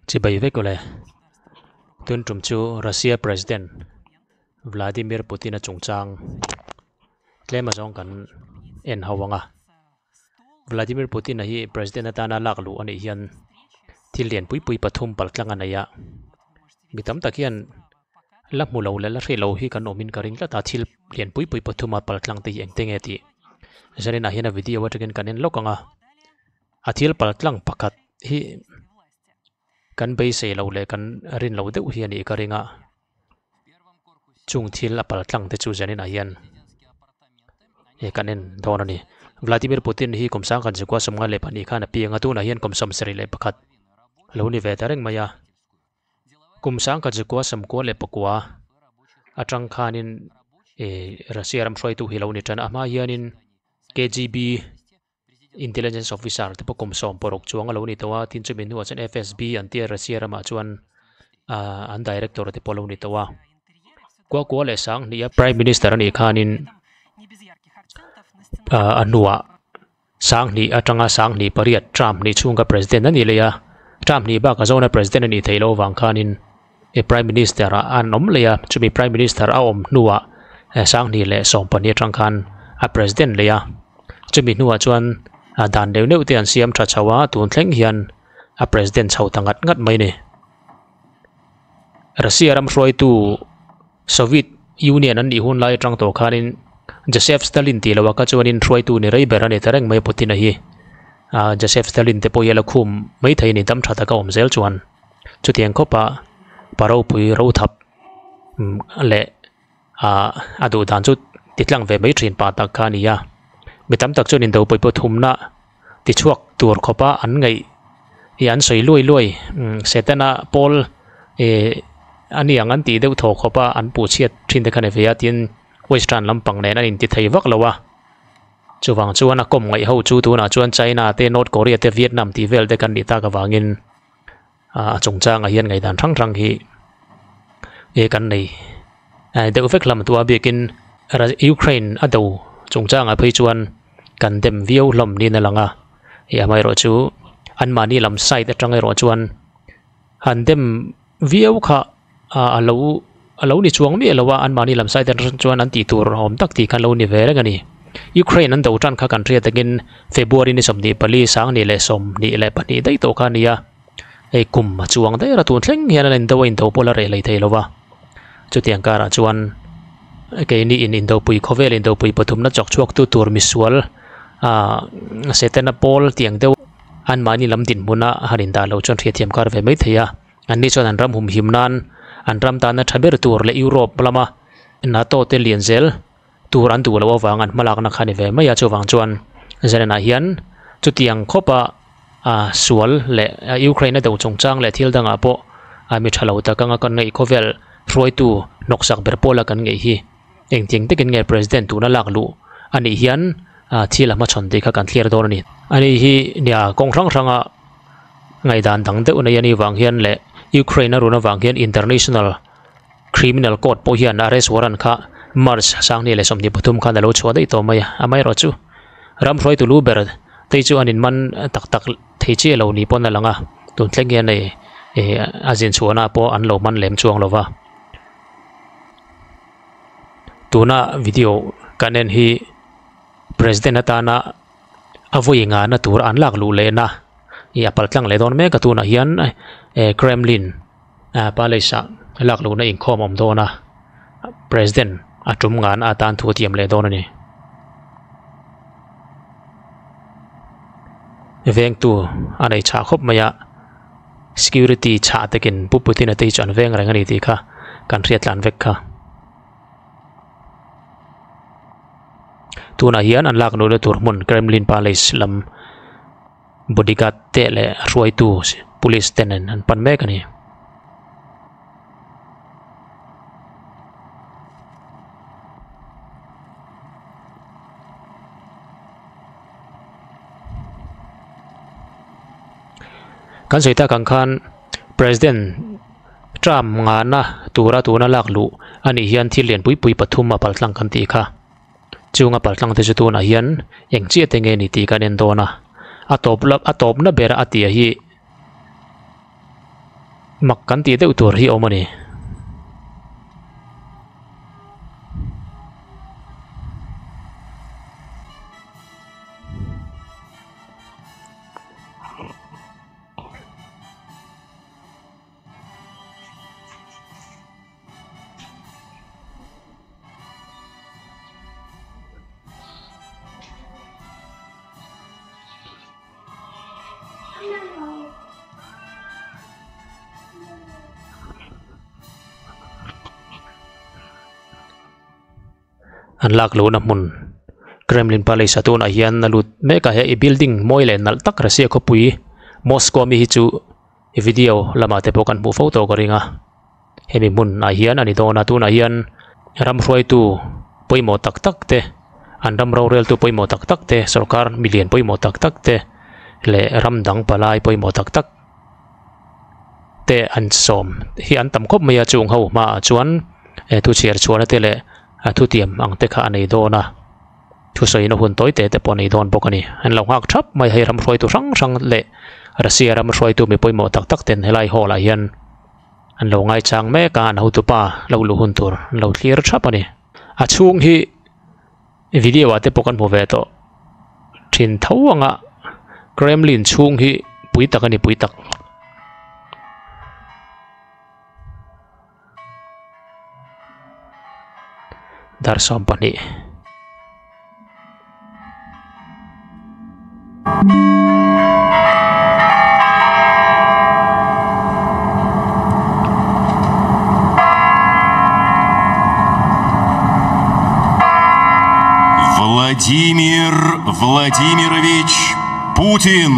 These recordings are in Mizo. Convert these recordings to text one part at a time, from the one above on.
Chibai vek awle. Tun tum chu Russia President Vladimir Putin-a chungchang tlem azawng kan en ho ang a. Vladimir Putin-a hi President atana lak luh a nih hian thil lian pui pui pathum paltlang a nei a. Mi tam tak hian la hmu lo leh la hre lo hi kan awmin ka ring tlat a, thil lian pui pui pathuma paltlang te hi engte nge tih zaninah hian a video atangin kan en lawk ang a. A thil paltlang pakhat hi kan beisei lo leh kan rin lo deuh hi a nih ka ring a, chung thil a paltlang te chu zaninah hian he kan en dawn a ni. Vladimir Putin hi kum sangkhat zukua 52 khan a piang a, tunah hian kum 71 lo ni ve ta reng mai a. Kum 1999 atang khanin eh Russia ram hruaitu hi lo ni tan a, a hma hianin K_G_B Intelligence officer te pawh kum 16 chuang a lo ni tawh a, tin chumi hnuah chuan F_S_B an tia Russia ramah chuan ah an director te pawh a lo ni tawh a. Kua kua leh sang hnih a prime minister a nih khanin ah a hnuah sang hnih atanga sang hnih pariat term hnih chhunga president a ni leh a, term hnih bakah zawna president a nih theih loh avang khanin e prime minister ah an awm leh a, chumi prime minister a awm hnuah sang hnih leh 12 atang khan a president leh a, chumi hnuah chuan a dan neuh neuh te an siam tha chho a, tun thleng hian a president chho ta ngat ngat mai a ni. Russia ram hruaitu Soviet Union an nih hun lai atang tawh khanin Joseph Stalin tih loh ah kha chuanin hruaitu ni rei ber a ni ta reng mai Putin a hi ah Joseph Stalin te pawh hi a la khum mai thei a ni dam tha taka awm zel chuan chutiang khawpa pa ropui ro thap leh ah a duh dan chu ti tlang ve mai thin pa tak kha a ni a mi tam tak chuan indo pawipawh thumna ti chhuak tur khawpa an ngaih ih an sawi luai luai setana pawl ih a ni ang an tih deuh thaw khawpa an puh chhiat thin te kha ni ve a tin western lampang nen an inti thei vak lo a chuvang chuan a kawm ngaih ho chu tunah chuan China te North Korea te Vietnam tih vel te kan nih tak avangin a chungchangah hian ngaihdan hrang hrang hi ih kan nei deuh vek hlawm tua biakin Ukraine a do chungchangah phei chuan kan dem viau hlawm niin a lang a ih amaherawhchu anmahni lam side atang erawh chuan han dem viau kha ah a lo a lo ni chuang miah lo a anmahni lam side atang chuan an tih tur awm tak tih kha an lo ni ve reng a ni Ukraine an do tan kha kan hriat takin February ni 24 2022 daih tawh kha a ni a hei kum a chuang daih a tun thleng hian an indo a indo pawh la reh lei thei lo va chutiang karah chuan keini in indopui khawvel indopui pathumna chawk chhuak tu tur misual ah setana pawl tiang deuh anmahni lam dinhmuna han indah loh chuan hriatthiam kar ve mai thei a anni chuan an ram humhim nan an ram tana tha ber tur leh Europe lama NATO te lian zel tur an duh loh avang an hmalakna kha a ni ve mai a chuvang chuan Zelenah hian chutiang khawpa ah sual leh Ukraine a do chungchang leh thil dangah pawh a mi tha lo tak anga kan ngaih khawvel hruaitu hnawksak ber pawla kan ngaih hi engtiang takin nge president tuna lak luh a nih hian ah thil a hmachhawn tih kha kan thlir dawn a ni. Ani hi nia kawng hrang hranga ngaihdan dang deuh nei a nih vang hian leh Ukraine a run avang hian international Criminal Court pawh hian arrest warrant kha March 2023 khan a lo chhuah daih tawh mai a, amaherawhchu ram hruaitu lu ber te chu an inman tak tak thei chiah lo ni pawn a lang a, tun thleng hian hei ih a zin chhuahna pawh an lo man lem chuang lo va. Tuna video kan en hi President atana a vawi ngahna tur an lak luh lehna ih a paltlang leh dawn mek a tunah hian eh Kremlin. Ah palace ah lak lohna inkhawm a awm dawn a president a tum ngan atan thu a tiam leh dawn a ni. Vengtu a nei chhah khawp mai a security chhah takin Pu Putin a te hi chu an veng reng a ni tih kha kan hriat tlan vek kha. Tunah hian an lak luhna tur hmun Kremlin palace lam. Bodyguard te leh hruaitu police te nen an pan mek a ni. Kan sawi tak ang khan President Trump ngahna tura tuna lak luh a nih hian thil lian pui pui pathum a paltlang kan tih kha. Chunga paltlang te chu tunah hian eng chiah te nge ni tih kan en dawn a, a tawp la a tawpna ber a tia hi Mak kan tih deuh tur hi a awm a ni. An lak lohna hmun Kremlin Palace a tunah hian a lut mek a he building mawi leh nalh tak Russia khawpui Moscow ami hi chu video lamah te pawh kan hmuh fo tawh ka ring a hemi hmun ah hian a ni dawn a tunah hian ram hruaitu pawimawh tak tak te an ram roreltu pawimawh tak tak te sorkar milian pawimawh tak tak te leh ram dang palai pawimawh tak tak te an sawm hi an tam khawp mai a chung ho hmaah chuan eh thu chhiar chhuahna te leh a thutiam ang te kha a nei dawn a thusawiin a hun tawi te te pawh a nei dawn bawk a ni an lo nghak thap mai hei ram hruaitu hrang hrang leh Russia ram hruaitu mi pawimawh tak tak ten helai hall ah hian an lo ngaichang mek a an hotupa lo luh hun tur an lo thlir thap a ni a chhung hi video ah te pawh kan hmu ve tawh thin tho anga Kremlin chhung hi pui tak a ni pui tak. Dar 12. Владимир Владимирович Путин.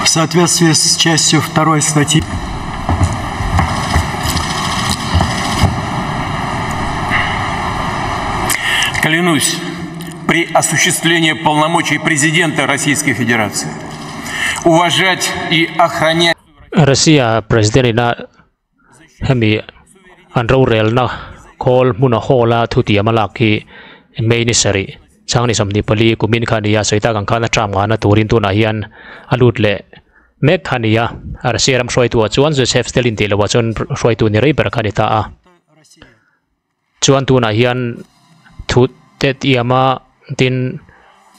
В соответствии с частью 2 статьи Клянусь при осуществлении полномочий президента Российской Федерации уважать и охранять Russia President ina hemi an rorelna khawl hmuna hall a thutiam a lak hi May ni sarih chang ni 24 kumin kha a ni a sawi tak ang khan a term nghahna turin tunah hian a lut leh mek kha a ni a Russia ram hruaitu ah chuan Joseph Stalin tih loh ah chuan hruaitu ni rei ber kha a ni ta a chuan tunah hian thu te tiam a tin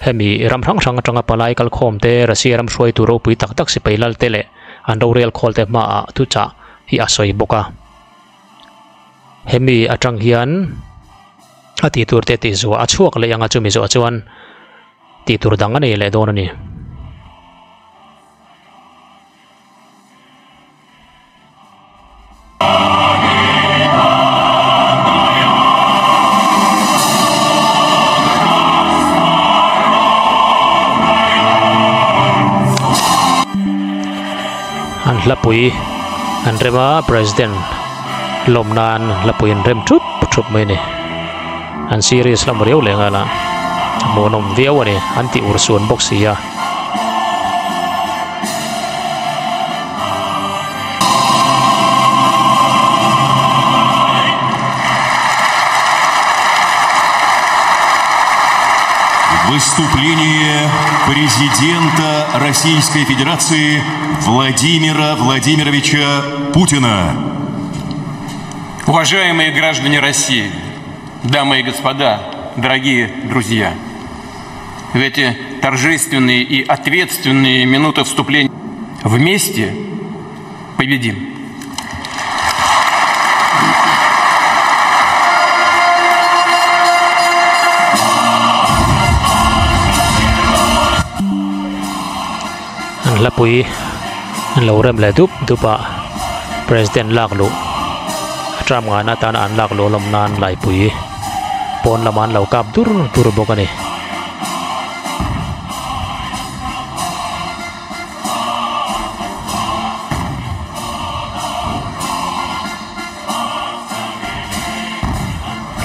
hemi ram hrang hrang atanga palai kalkhawm te Russia ram hruaitu ropui tak tak sipai lal te leh an rorel khawl te hmaah thuchah hi a sawi bawk a hemi atang hian a tih tur te tih zuah a chhuak leh ang a chumi zawh chuan tih tur dang a nei leh dawn a ni. An hlapui an rem a president lawm nan hlapui an rem thup thup mai a ni an serious lam riau leh nghal a a hmuhnawm viau a ni an tih ur suan bawk si a. Выступление президента Российской Федерации Владимира Владимировича Путина. Уважаемые граждане России, дамы и господа, дорогие друзья, в эти торжественные и ответственные минуты вступления вместе победим. An hlapui an lo rem leh dup dup a president lak luh a term ngana atana an lak luh lawm nan laipui pawn lamah an lo kap dur dur bawk a ni.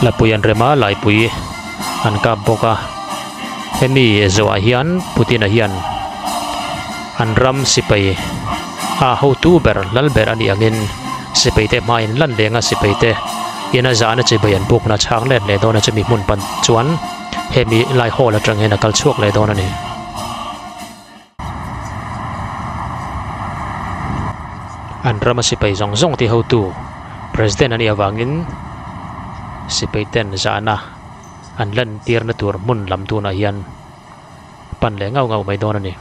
Hlapui an rem a laipui an kap bawk a hemi zawhah hian Putin-a hian an ram sipai a hotu ber lal ber a nih angin sipai te hmain lan leng a sipai te ina zahna chibai an bukna chhang let leh dawn a chumi hmun pan chuan hemi lai hall atang hian a kal chhuak leh dawn a ni. An rama sipai zawng zawng ti hotu President a nih avangin sipai ten zahna an lan tirna tur hmun lam tunah hian pan leh ngau ngau mai dawn a ni.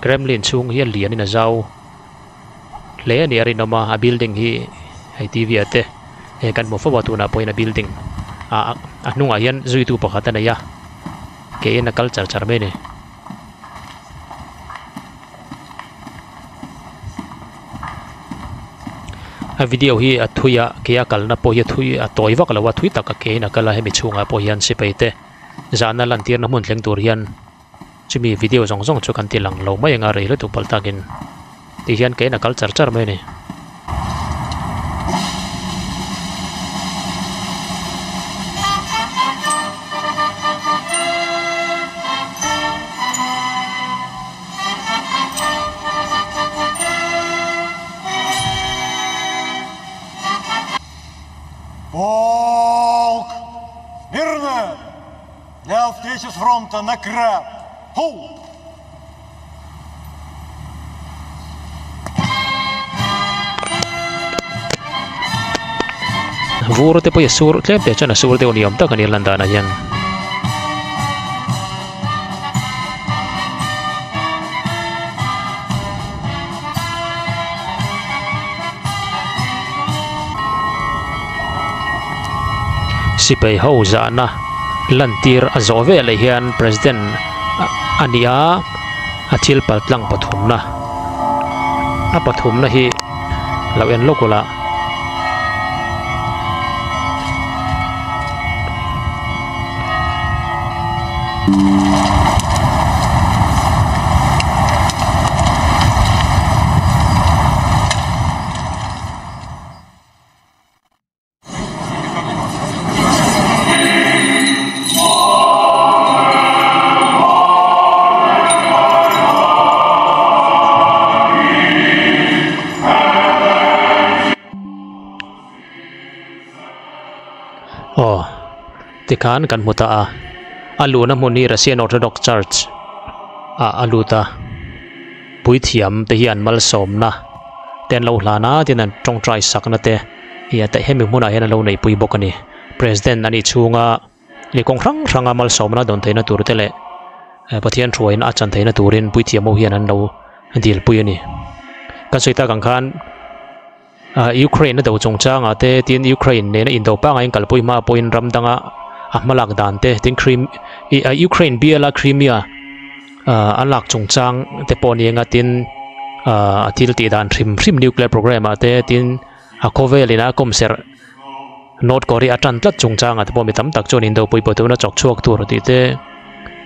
Kremlin chhung hi a lianin a zau hle a nih a rinawm a, a building hi hei T V ah te hei kan hmu fo a tunah pawhin a building ah a hnungah hian zuitu pakhat a nei a ke in a kal char char mai a ni. A video hi a thui a ke a kalna pawh hi a thui a tawi vak lo a thui tak a ke in a kal a hemi chhungah pawh hian sipai te zahna lantirna hmun thleng tur hian chumi video zawng zawng chu kan ti lang lo mai ang a rei lutuk palh takin ti hian ke in a kal char char mai a ni. Полк! Мирно! Для встречи с фронта на краб! Ху! Vur te pawh hi a sur tlem te chuan a sur deuh ni awm tak a ni a lan danah hian. Sipai ho zahna lantir a zawh veleh hian president a ni a a thil pal tlang pathumna a pathumna hi lo en lawk ula. Aw tikhan kan hmu ta a a luhna hmun hi Russian Orthodox Church ah a lut a puithiam te hian malsawmna te an lo hlan a tin an tawngtai sakna te hi a hemi hmunah hian an lo neihpui bawk a ni president a nih chhunga leh kawng hrang hranga malsawmna dawn theihna tur te leh Pathian hruaina a chan theihna turin puithiam ho hian an lo dilpui a ni kan sawi tak ang khan. Ah Ukraine a do chungchangah te tin Ukraine nena indo pangai in kalpui hma pawhin ram danga a hmalak dan te tin Crim ih ah Ukraine biala Crimea ah a lak chungchang te pawh ni anga tin ah a thil tih dan hrim hrim nuclear program ah te tin a khawvel ina a kawmserh North Korea a tan tlat chungchangah te pawh mi tam tak chuan indo pui pawh tuna chawk chhuak tur tih te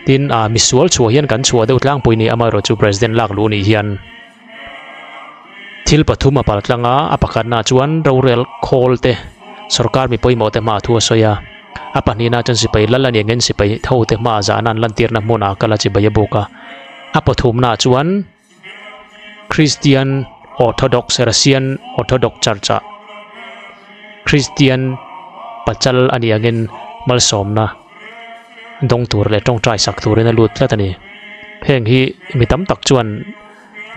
tin ah misual chhuah hian kan chhuah deuh tlangpui ni amaherawhchu president lak luh nih hian. Thil pathum a pal tlang a, a pakhatnaah chuan rorel khawl te, sorkar mi pawimawh te hmaah thu a sawi a. A pahnihnaah chuan sipai lal a nih angin sipai ho te hmaah zahna an lantirna hmunah a kal a chibai a buk a. A pathumnaah chuan Christian Orthodox Russian Orthodox Church ah Christian pachal a nih angin malsawmna. Dawng tur leh tawngtai sak turin a lut tlat a ni. Heng hi mi tam tak chuan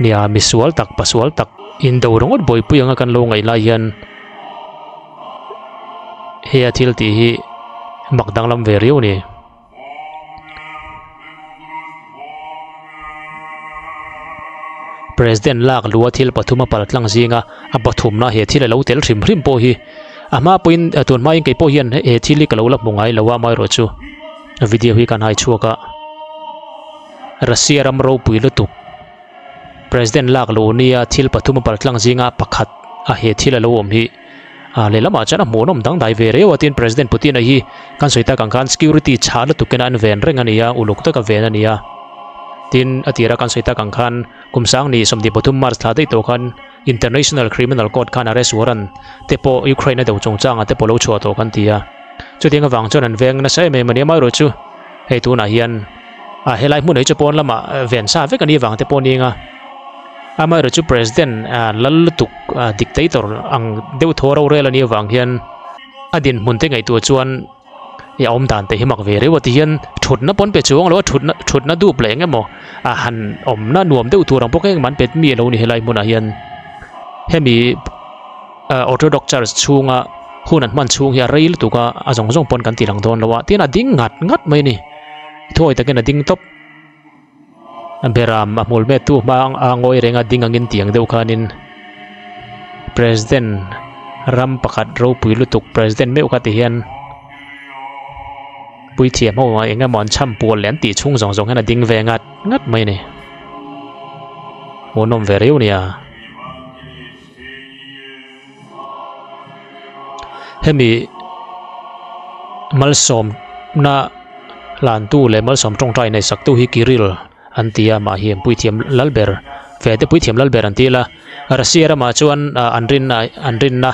nia misual tak pasual tak indo ringawt buaipui anga kan lo ngaih lai hian he a thil tih hi mak danglam ve riau a ni. President lak lua thil pathum a pal tlang zinga a pathumna he thil a lo tel hrim hrim pawh hi a hma pawhin tun hmain kei pawh hian he thil hi ka lo la hmu ngai lo a amaherawh chu video hi kan hai chhuak a Russia ram ropui lutuk President lak lo nia thil pathum a pal tlang zinga pakhat a he thil a lo awm hi ah lehlamah chuan a hmuhnawm dangdai ve reu a tin President Putin a hi kan sawi tak ang khan security chhah lutuk in an ven reng a ni a uluk taka ven a ni a tin a tira kan sawi tak ang khan kum sang ni 23 March thla daih tawh khan International Criminal Court khan arrest warrant te pawh Ukraine a do chungchang ah te pawh lo chhuah tawh kan ti a chutiang avang chuan an veng nasa em em a ni amaherawh chu hei tunah hian ah helai hmun hi chu pawn lamah ven sa vek a nih avang te pawh a ni ang a amaherawh chu president ah lal lutuk ah dictator ang deuh thaw rorel a nih avang hian a dinhmun te ngaihtuah chuan ih a awm dan te hi mak ve reuh a ti hian thutna pawn pe chuang lo a thutna thutna dup leh eng emaw a han awmna nuam deuh tur ang bawk eng man pet mi a lo ni helai hmunah hian hemi ah orthodox church chhunga hun an hman chhung hi a rei lutuk a a zawng zawng pawn kan ti lang dawn lo a tin a ding ngat ngat mai a ni thuawi takin a ding tawp beram a hmul met tu hma a ngawi reng a ding angin tiang deuh khanin president ram pakhat ropui lutuk president meuh kha ti hian puithiam ho ah eng emaw an chham pual leh an tih chhung zawng zawng hian a ding ve ngat ngat mai a ni hmuhnawm ve riau a nia. Hemi malsawmna hlantu leh malsawm tawngtai nei sak tu hi Kirill an ti a mah hi an puithiam lal ber ve te puithiam lal ber an ti la Russia ramah chuan ah an rinna an rinna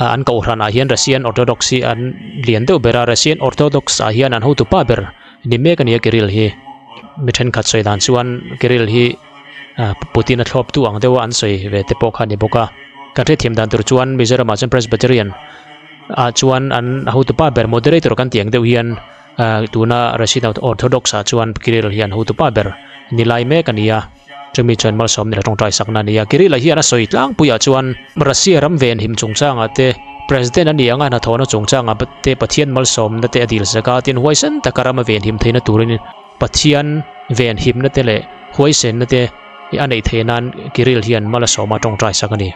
ah an kohhran ah hian Russian Orthodox hi an lian deuh ber a Russian Orthodox ah hian an hotu pa ber ni mek a ni a Kirill hi mi thenkhat sawi dan chuan Kirill hi. ah Putin a thlawp tu ang deuh a an sawi ve te pawh kha a ni bawk a kan hriatthiam dan tur chuan Mizoram ah chuan Presbyterian ah chuan an hotu pa ber moderator kan tih ang deuh hian ah tuna Russian Orthodox ah chuan Kirill hian hotu pa ber ni lai mek a ni a chumi chuan malsawm nila tawngtai sakna a ni a Kirill ah hian a sawi tlangpui ah chuan Russia ram venhim chungchangah te President a ni ang a hnathawhna chungchangah te Pathian malsawmna te a dil zak a tin huaisen taka ram a venhim theihna turin Pathian venhimna te leh huaisenna te a neih theih nan Kirill hian mal a sawm a tawngtai sak a ni.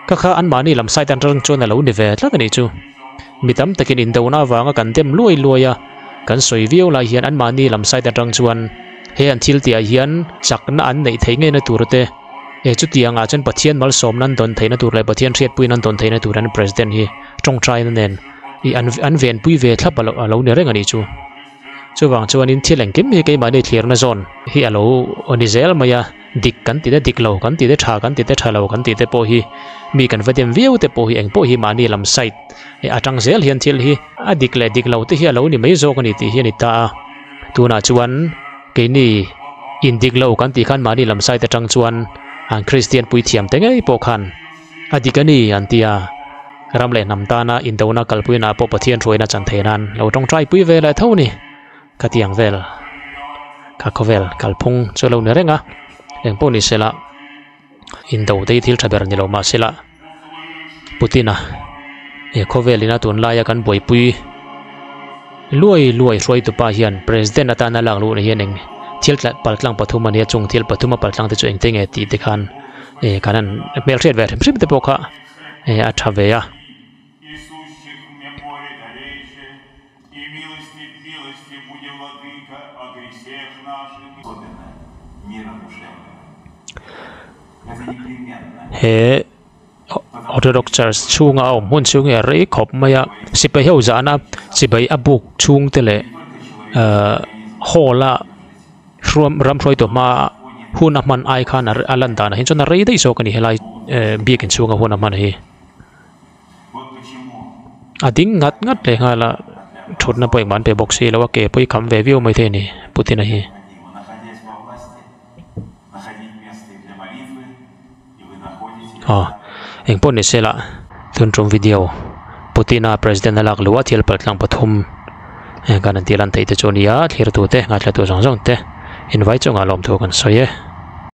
Ka kha anmahni lam side atang chuan a lo ni ve tlat a nih chu. Mi tam takin indona avanga kan dem luai luai a, kan sawi viau lai hian anmahni lam side atang chuan he an thil tihah hian chakna an neih theih ngeina tur te, e chutiangah chuan Pathian malsawmna an dawn theihna tur leh Pathian hriatpuina an dawn theihna tur an President hi tawngtaina nen an venpui ve thlap a lo ni reng a nih chu. Chuvang chuanin thil engkim hi keimahni thlirna zawn hi a lo ni zel mai a, dik kan ti te dik lo kan ti te tha kan ti te tha lo kan ti te pawh hi mi kan va dem viau te pawh hi eng pawh hi mahni lam side atang zel hian thil hi a dik leh dik lo te hi a lo ni mai zawk a ni tih hi a ni ta a. Tunah chuan keini indik lo kan tih khan mahni lam side atang chuan an Kristian puithiam te ngei pawh khan A dik a ni, an ti a. Ram leh hnam tana indona kalpuina pawh Pathian hruaina chan thei nan lo tawngtai pui ve leh tho ni. Ka ti ang vel. Ka khawvel kalphung chu a lo ni reng a, eng pawh ni sela indo te hi thil tha ber ni lo mah sela Putin-a he khawvelina tunlaia kan buaipui luai luai hruaitupa hian President atana lak luh ni hian eng thil paltlang pathum a nia chung thil pathum a paltlang te chu engte nge tih te khan eh kan han hmelhriat ve hrim hrim te pawh kha eh a tha ve a. He Orthodox Church chhunga a awm hmun chhung hi a rei khawp mai a sipai ho zahna chibai a buk chhung te leh ahh hall a hruam ram hruaitu hma hun a hman ai khan a lan danah hian chuan a rei daih zawk a ni helai eh biakin chhunga hun a hman hi a ding ngat ngat leh nghal a thutna pawh engmah an pe bawk si lo a ke pawh hi kham ve viau maithei a ni Putin-a hi. Aw engpawh ni se lah tun tum video Putin-a president a lak luh a thil paltlang pathum Heng kan han tih lan theih te chu a nia, thlirtu te, ngaithla tu zawng zawng te invai chungah lawmthu kan sawi e.